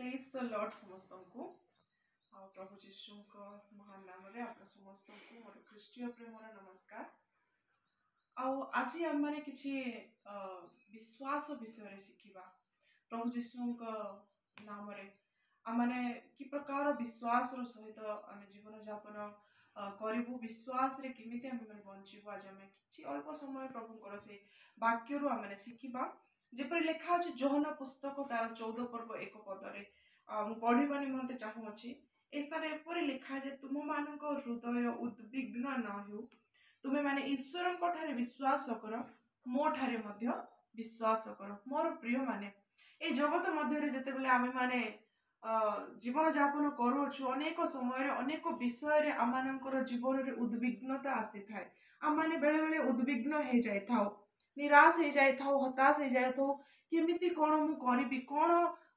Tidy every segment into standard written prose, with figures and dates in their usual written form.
ପ୍ରେଜ୍ ଦ ଲର୍ଡ ସମସ୍ତଙ୍କୁ। ଆଉ ପ୍ରଭୁ ଯୀଶୁଙ୍କ ମହାନ ନାମରେ ଆପଣ ସମସ୍ତଙ୍କୁ ମୋର ଖ୍ରୀଷ୍ଟୀୟ ପ୍ରେମର ନମସ୍କାର। ଆଉ ଆଜି ଆମେମାନେ କିଛି ବିଶ୍ୱାସ ବିଷୟରେ ଶିଖିବା। ପ୍ରଭୁ ଯୀଶୁଙ୍କ ନାମରେ ଆମମାନେ କି ପ୍ରକାର ବିଶ୍ୱାସର ସହିତ ଆମେ ଜୀବନଯାପନ କରିବୁ, ବିଶ୍ୱାସରେ କେମିତି ଆମେମାନେ ବଞ୍ଚିବୁ, ଆଜି ଆମେ କିଛି ଅଳ୍ପ ସମୟ ପ୍ରଭୁଙ୍କର ସେ ବାକ୍ୟରୁ ଆମେମାନେ ଶିଖିବା। ଯେପରି ଲେଖା ଅଛି ଯୋହନ ପୁସ୍ତକ ତାର 14 ପର୍ବ 1 ପଦରେ, ମୁଁ ପଢ଼ିବା ନିମନ୍ତେ ଚାହୁଁଅଛି। ଏ ସ୍ଥାନରେ ଏପରି ଲେଖା ଯେ ତୁମମାନଙ୍କ ହୃଦୟ ଉଦ୍ବିଗ୍ନ ନ ହେଉ, ତୁମେମାନେ ଈଶ୍ୱରଙ୍କ ଠାରେ ବିଶ୍ୱାସ କର, ମୋ ଠାରେ ମଧ୍ୟ ବିଶ୍ୱାସ କର। ମୋର ପ୍ରିୟମାନେ, ଏ ଜଗତ ମଧ୍ୟରେ ଯେତେବେଳେ ଆମେମାନେ ଜୀବନଯାପନ କରୁଅଛୁ, ଅନେକ ସମୟରେ ଅନେକ ବିଷୟରେ ଆମମାନଙ୍କର ଜୀବନରେ ଉଦ୍ବିଗ୍ନତା ଆସିଥାଏ। ଆମମାନେ ବେଳେବେଳେ ଉଦ୍ବିଗ୍ନ ହେଇଯାଇଥାଉ, ନିରାଶ ହେଇଯାଇଥାଉ, ହତାଶ ହେଇଯାଇଥାଉ। କେମିତି କ'ଣ ମୁଁ କରିବି, କ'ଣ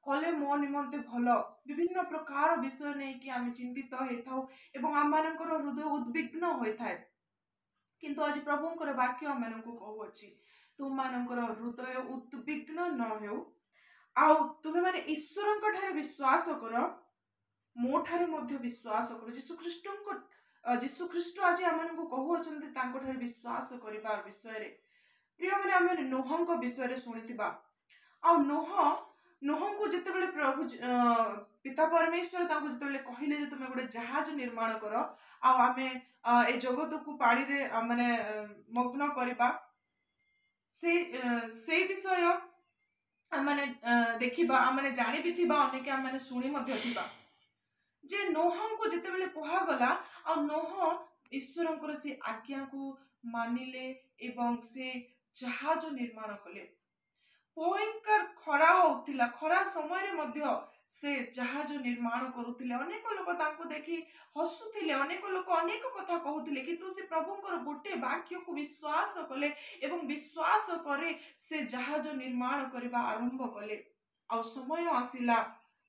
କଲେ ମୋ ନିମନ୍ତେ ଭଲ, ବିଭିନ୍ନ ପ୍ରକାର ବିଷୟ ନେଇକି ଆମେ ଚିନ୍ତିତ ହେଇଥାଉ ଏବଂ ଆମମାନଙ୍କର ହୃଦୟ ଉଦ୍ବିଗ୍ନ ହୋଇଥାଏ। କିନ୍ତୁ ଆଜି ପ୍ରଭୁଙ୍କର ବାକ୍ୟ ଆମମାନଙ୍କୁ କହୁଅଛି, ତୁମମାନଙ୍କର ହୃଦୟ ଉଦ୍ବିଗ୍ନ ନ ହେଉ, ଆଉ ତୁମେମାନେ ଈଶ୍ୱରଙ୍କ ଠାରେ ବିଶ୍ୱାସ କର, ମୋ ଠାରେ ମଧ୍ୟ ବିଶ୍ୱାସ କର। ଯୀଶୁଖ୍ରୀଷ୍ଟ ଆଜି ଆମମାନଙ୍କୁ କହୁଅଛନ୍ତି ତାଙ୍କଠାରେ ବିଶ୍ୱାସ କରିବା ବିଷୟରେ। ପ୍ରିୟମାନେ, ଆମେ ନୋହଙ୍କ ବିଷୟରେ ଶୁଣିଥିବା। ଆଉ ନୋହଙ୍କୁ ଯେତେବେଳେ ପ୍ରଭୁ ପିତା ପରମେଶ୍ୱର ତାଙ୍କୁ ଯେତେବେଳେ କହିଲେ ଯେ ତୁମେ ଗୋଟେ ଜାହାଜ ନିର୍ମାଣ କର, ଆଉ ଆମେ ଏ ଜଗତକୁ ପାଣିରେ ମାନେ ମଗ୍ନ କରିବା, ସେଇ ବିଷୟ ଆମମାନେ ଦେଖିବା, ଆମମାନେ ଜାଣି ବି ଥିବା, ଅନେକ ଆମମାନେ ଶୁଣି ମଧ୍ୟ ଥିବା ଯେ ନୋହଙ୍କୁ ଯେତେବେଳେ କୁହାଗଲା, ଆଉ ନୋହ ଈଶ୍ୱରଙ୍କର ସେ ଆଜ୍ଞାକୁ ମାନିଲେ ଏବଂ ସେ ଜାହାଜ ନିର୍ମାଣ କଲେ। ଭୟଙ୍କର ଖରା ହଉଥିଲା, ଖରା ସମୟରେ ମଧ୍ୟ ସେ ଜାହାଜ ନିର୍ମାଣ କରୁଥିଲେ। ଅନେକ ଲୋକ ତାଙ୍କୁ ଦେଖି ହସୁଥିଲେ, ଅନେକ ଲୋକ ଅନେକ କଥା କହୁଥିଲେ, କିନ୍ତୁ ସେ ପ୍ରଭୁଙ୍କର ଗୋଟେ ବାକ୍ୟକୁ ବିଶ୍ୱାସ କଲେ ଏବଂ ବିଶ୍ୱାସ କରି ସେ ଜାହାଜ ନିର୍ମାଣ କରିବା ଆରମ୍ଭ କଲେ। ଆଉ ସମୟ ଆସିଲା,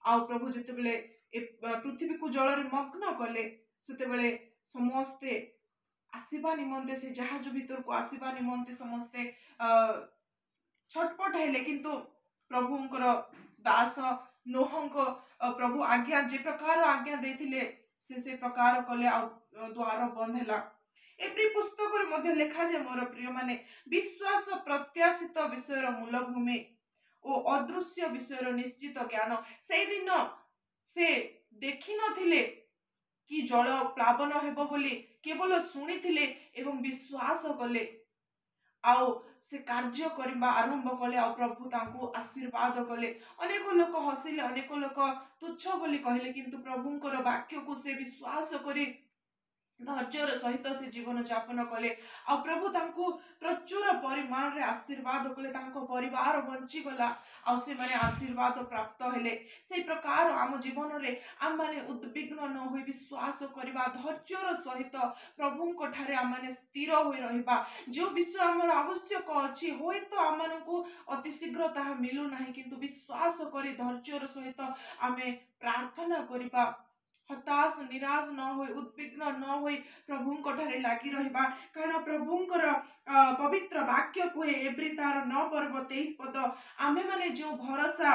ଆଉ ପ୍ରଭୁ ଯେତେବେଳେ ଏ ପୃଥିବୀକୁ ଜଳରେ ମଗ୍ନ କଲେ, ସେତେବେଳେ ସମସ୍ତେ ଆସିବା ନିମନ୍ତେ, ସେ ଜାହାଜ ଭିତରକୁ ଆସିବା ନିମନ୍ତେ ସମସ୍ତେ ଛଟପଟ ହେଲେ। କିନ୍ତୁ ପ୍ରଭୁଙ୍କର ଦାସ ନୋହଙ୍କ ପ୍ରଭୁ ଆଜ୍ଞା ଯେ ପ୍ରକାର ଆଜ୍ଞା ଦେଇଥିଲେ ସେ ସେ ପ୍ରକାର କଲେ, ଆଉ ଦ୍ୱାର ବନ୍ଦ ହେଲା। ଏବ୍ରୀ ପୁସ୍ତକରେ ମଧ୍ୟ ଲେଖାଯାଏ, ମୋର ପ୍ରିୟମାନେ, ବିଶ୍ୱାସ ପ୍ରତ୍ୟାଶିତ ବିଷୟର ମୂଳଭୂମି ଓ ଅଦୃଶ୍ୟ ବିଷୟର ନିଶ୍ଚିତ ଜ୍ଞାନ। ସେଇଦିନ ସେ ଦେଖିନଥିଲେ କି ଜଳ ପ୍ଲାବନ ହେବ ବୋଲି, କେବଳ ଶୁଣିଥିଲେ ଏବଂ ବିଶ୍ୱାସ କଲେ, ଆଉ ସେ କାର୍ଯ୍ୟ କରିବା ଆରମ୍ଭ କଲେ, ଆଉ ପ୍ରଭୁ ତାଙ୍କୁ ଆଶୀର୍ବାଦ କଲେ। ଅନେକ ଲୋକ ହସିଲେ, ଅନେକ ଲୋକ ତୁଚ୍ଛ ବୋଲି କହିଲେ, କିନ୍ତୁ ପ୍ରଭୁଙ୍କର ବାକ୍ୟକୁ ସେ ବିଶ୍ୱାସ କରି ଧୈର୍ଯ୍ୟର ସହିତ ସେ ଜୀବନ ଯାପନ କଲେ, ଆଉ ପ୍ରଭୁ ତାଙ୍କୁ ପ୍ରଚୁର ପରିମାଣରେ ଆଶୀର୍ବାଦ କଲେ। ତାଙ୍କ ପରିବାର ବଞ୍ଚିଗଲା, ଆଉ ସେମାନେ ଆଶୀର୍ବାଦ ପ୍ରାପ୍ତ ହେଲେ। ସେଇ ପ୍ରକାର ଆମ ଜୀବନରେ ଆମମାନେ ଉଦ୍ବିଗ୍ନ ନ ହୋଇ ବିଶ୍ୱାସ କରିବା, ଧୈର୍ଯ୍ୟର ସହିତ ପ୍ରଭୁଙ୍କ ଠାରେ ଆମମାନେ ସ୍ଥିର ହୋଇ ରହିବା। ଯେଉଁ ବିଷୟ ଆମର ଆବଶ୍ୟକ ଅଛି, ହୁଏତ ଆମମାନଙ୍କୁ ଅତି ଶୀଘ୍ର ତାହା ମିଳୁନାହିଁ, କିନ୍ତୁ ବିଶ୍ୱାସ କରି ଧୈର୍ଯ୍ୟର ସହିତ ଆମେ ପ୍ରାର୍ଥନା କରିବା, ହତାଶ ନିରାଶ ନ ହୋଇ, ଉଦ୍ବିଗ୍ନ ନ ହୋଇ ପ୍ରଭୁଙ୍କ ଠାରେ ଲାଗି ରହିବା। କାରଣ ପ୍ରଭୁଙ୍କର ପବିତ୍ର ବାକ୍ୟ କୁହେ, ଏବ୍ରୀ ତାର 9 ପର୍ବ 23 ପଦ, ଆମେମାନେ ଯେଉଁ ଭରସା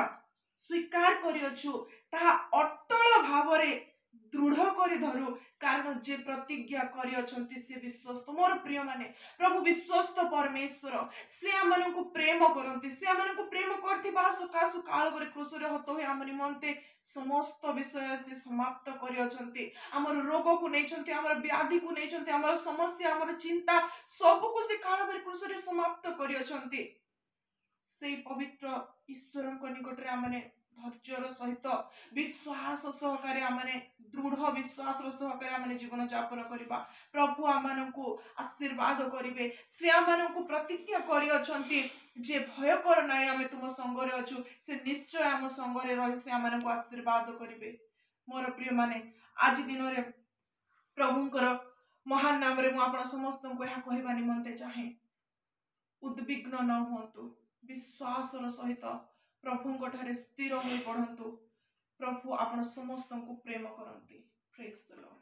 ସ୍ୱୀକାର କରିଅଛୁ ତାହା ଅଟଳ ଭାବରେ ଦୃଢ଼ କରି ଧରୁ, କାରଣ ଯେ ପ୍ରତିଜ୍ଞା କରିଅଛନ୍ତି ସେ ବିଶ୍ୱସ୍ତ। ମୋର ପ୍ରିୟମାନେ, ପ୍ରଭୁ ବିଶ୍ୱସ୍ତ ପରମେଶ୍ୱର, ସେ ଆମମାନଙ୍କୁ ପ୍ରେମ କରନ୍ତି। ସେ ଆମମାନଙ୍କୁ ପ୍ରେମ କରିଥିବା ସକାଶୁ କାଳବରେ କ୍ରୁଶରେ ହତ ହୋଇ ଆମ ନିମନ୍ତେ ସମସ୍ତ ବିଷୟ ସେ ସମାପ୍ତ କରିଅଛନ୍ତି। ଆମର ରୋଗକୁ ନେଇଛନ୍ତି, ଆମର ବ୍ୟାଧିକୁ ନେଇଛନ୍ତି, ଆମର ସମସ୍ୟା, ଆମର ଚିନ୍ତା ସବୁକୁ ସେ କାଳବରେ କ୍ରୁଶରେ ସମାପ୍ତ କରିଅଛନ୍ତି। ସେଇ ପବିତ୍ର ଈଶ୍ୱରଙ୍କ ନିକଟରେ ଆମମାନେ ଧୈର୍ଯ୍ୟର ସହିତ ବିଶ୍ୱାସ ସହକାରେ, ଆମମାନେ ଦୃଢ଼ ବିଶ୍ୱାସର ସହକାରେ ଆମମାନେ ଜୀବନ ଯାପନ କରିବା। ପ୍ରଭୁ ଆମମାନଙ୍କୁ ଆଶୀର୍ବାଦ କରିବେ। ସେ ଆମମାନଙ୍କୁ ପ୍ରତିଜ୍ଞା କରିଅଛନ୍ତି ଯେ ଭୟ କର ନାହିଁ, ଆମେ ତୁମ ସଙ୍ଗରେ ଅଛୁ। ସେ ନିଶ୍ଚୟ ଆମ ସଙ୍ଗରେ ରହି ସେ ଆମମାନଙ୍କୁ ଆଶୀର୍ବାଦ କରିବେ। ମୋର ପ୍ରିୟମାନେ, ଆଜି ଦିନରେ ପ୍ରଭୁଙ୍କର ମହାନ ନାମରେ ମୁଁ ଆପଣ ସମସ୍ତଙ୍କୁ ଏହା କହିବା ନିମନ୍ତେ ଚାହେଁ, ଉଦ୍ବିଗ୍ନ ନ ହୁଅନ୍ତୁ, ବିଶ୍ୱାସର ସହିତ ପ୍ରଭୁଙ୍କ ଠାରେ ସ୍ଥିର ହୋଇ ପଢ଼ନ୍ତୁ। ପ୍ରଭୁ ଆପଣ ସମସ୍ତଙ୍କୁ ପ୍ରେମ କରନ୍ତି। Praise the Lord.